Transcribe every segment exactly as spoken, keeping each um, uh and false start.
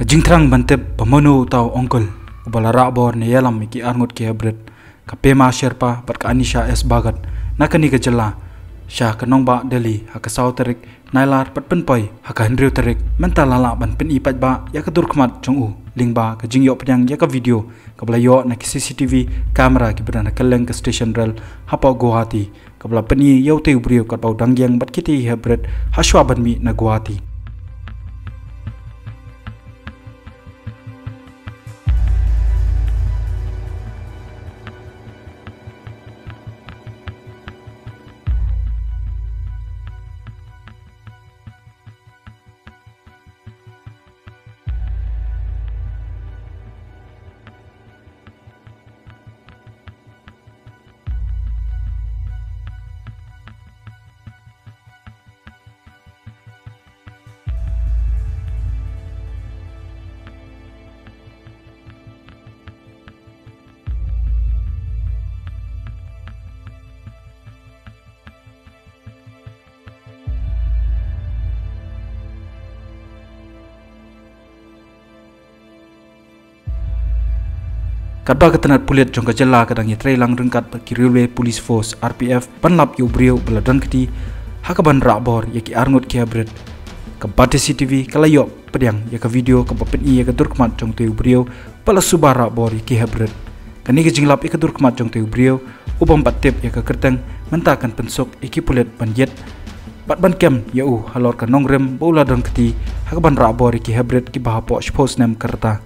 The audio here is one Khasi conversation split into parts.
Jingthrang ban tip ba mano uta u uncle uba la rah bor ne ïalam ïa ki arngut ki hybrid, ka Pema Sherpa bad ka Anisha S Bhagat, na kane ka jylla sha ka nongbah Delhi ha ka saw tarik Nailar bad pynpoi ha ka hynriew tarik. Mynta la lah ban pyni paidbah ïa ka dur khmat jong u lyngba ka jingïoh pdiang ïa ka video kaba la ïoh na ki C C T V camera kiba don ha kylleng ka station rel hapoh Guwahati, kaba la pyni ïa utei u briew katba u dang ïeng bad kitei ki hybrid hashwa ban mih na Guwahati. Katba ka tnat pulit jong ka jylla ka dang ïatreilang ryngkat bad ki Railway Police Force, R P F, ban lap ïa u briew ba la don kti ha kaban rah bor ïa ki arngut ki hybrid, ka Bharti C C T V ka la ïoh pdiang ïa ka video kaba pyni ïa ka dur khmat jong utei u briew ba la suba rah bor ïa ki hybrid. Kane ka jinglap ïa ka dur khmat jong utei u briew ubym pat tip ïa ka kyrteng mynta kan pynsuk ïa ki pulit ban ïit bad ban kem ïa u halor ka nongrim ba u la don kti ha kaban rah bor ïa ki hybrid kiba hapoh shiphew snem ka rta.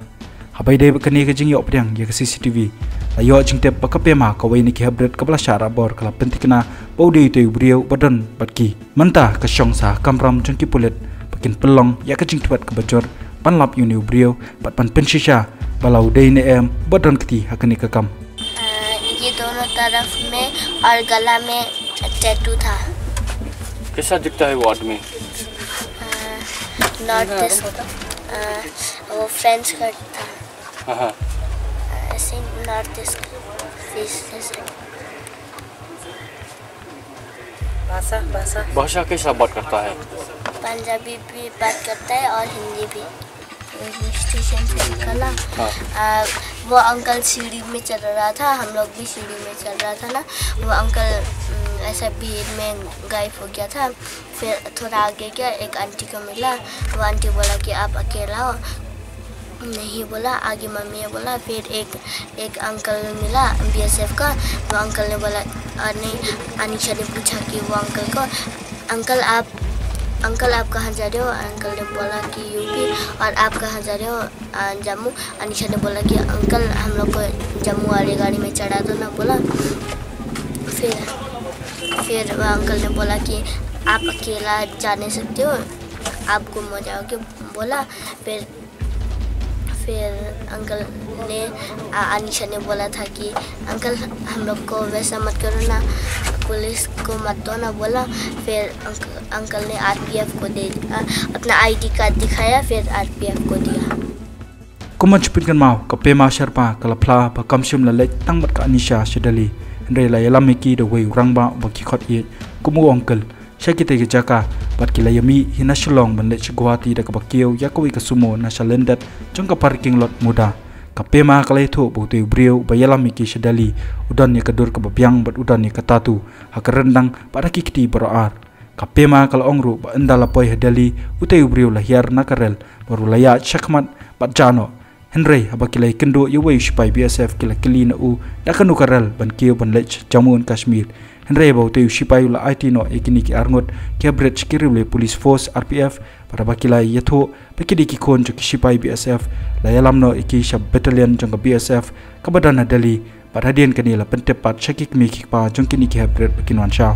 Haba ïadei bad kane ka jingïoh pdiang ïa ka C C T V, la ïoh jingtip ba ka Pema, kawei na ki hybrid kaba la shah rah bor, ka la pynthikna ba u dei utei u briew ba don bad ki. Mynta ka shong sa ha kamram jong ki pulit ba kin pynlong ïa ka jingtbit kaba jur ban lap ïa une u briew bad ban pynshisha ba la u dei ne em ba don kti ha kane ka kam. अ, ये दोनों तरफ में और गला में टैटू था। कैसा दिखता है वो आदमी? नॉर्थ ईस्ट, अ, वो फ्रेंच कट था। हाँ, हाँ। ऐसे नॉर्थ ईस्ट फेस जैसे। भाषा भाषा भाषा कैसा बात करता है? पंजाबी भी बात करता है और हिंदी भी। रेलवे स्टेशन से निकला। हाँ। आ, वो अंकल सीढ़ी में चल रहा था, हम लोग भी सीढ़ी में चल रहा था ना। वो अंकल, उम, ऐसा भीड़ में गायब हो गया था। फिर थोड़ा आगे गया, एक आंटी को मिला। वो आंटी बोला कि आप अकेला हो? नहीं बोला। आगे मम्मी ने बोला। फिर एक एक अंकल मिला, बीएसएफ का। वो अंकल ने बोला, और नहीं, अनीशा ने पूछा कि वो अंकल को, अंकल आप, अंकल आप कहाँ जा रहे हो? अंकल ने बोला कि यूपी। और आप कहाँ जा रहे हो? आ, जम्मू। अनीशा ने बोला कि अंकल, हम लोग को जम्मू वाली गाड़ी में चढ़ा दो ना, बोला। फिर फिर वो अंकल ने बोला कि आप अकेला जा नहीं सकते हो, आप गुम हो जाओगे, बोला। फिर फिर अंकल ने, आ, अनीशा ने बोला था कि अंकल, हम लोग को वैसा मत करो ना, पुलिस को मत दो ना, बोला। फिर अंक, अंकल ने आरपीएफ को दे, आ, अपना आईडी कार्ड दिखाया, फिर आरपीएफ को दिया। Kumba shu pynkynmaw, ka Pema Sherpa ka la phla ba kam shym la leit tang bad ka Anisha sha Delhi, hynrei la ïalam ïa ki da uwei u rangbah uba ki khot ïeit kum u uncle. Sha kitei ki jaka bad ki la ïamih hi na Shillong ban leit sha Guwahati da kaba kiew ïa kawei ka sumo na shalyndet jong ka parking lot Muda. Ka Pema ka la ïathuh ba utei u briew uba ïalam ïa ki sha Delhi u don ïa ka dur kaba biang bad u don ïa ka tattoo ha ka ryndang bad ha ki kti baroh ar. Ka Pema ka la ong ruh ba ynda la poi ha Delhi, utei u briew la hiar na ka rel bad u la ïaid shakhmat bad jah noh. Hynrei haba ki la ïakynduh ïa uwei u shipai BSF, ki la kylli na u da kano ka rel ban kiew ban leit sha Jammu and Kashmir. Hynrei ba utei u shipai u la aiti noh ïa kine ki arngut ki hybrid sha ki Railway Police Force, RPF, bad haba ki la ïathuh ba ki dei ki khun jong ki shipai BSF, la ïalam noh ïa ki sha battalion jong ka BSF kaba don ha Delhi. Bad hadien kane la pyntip pat sha ki kmie ki kpa jong kine ki hybrid ba kin wan shaw.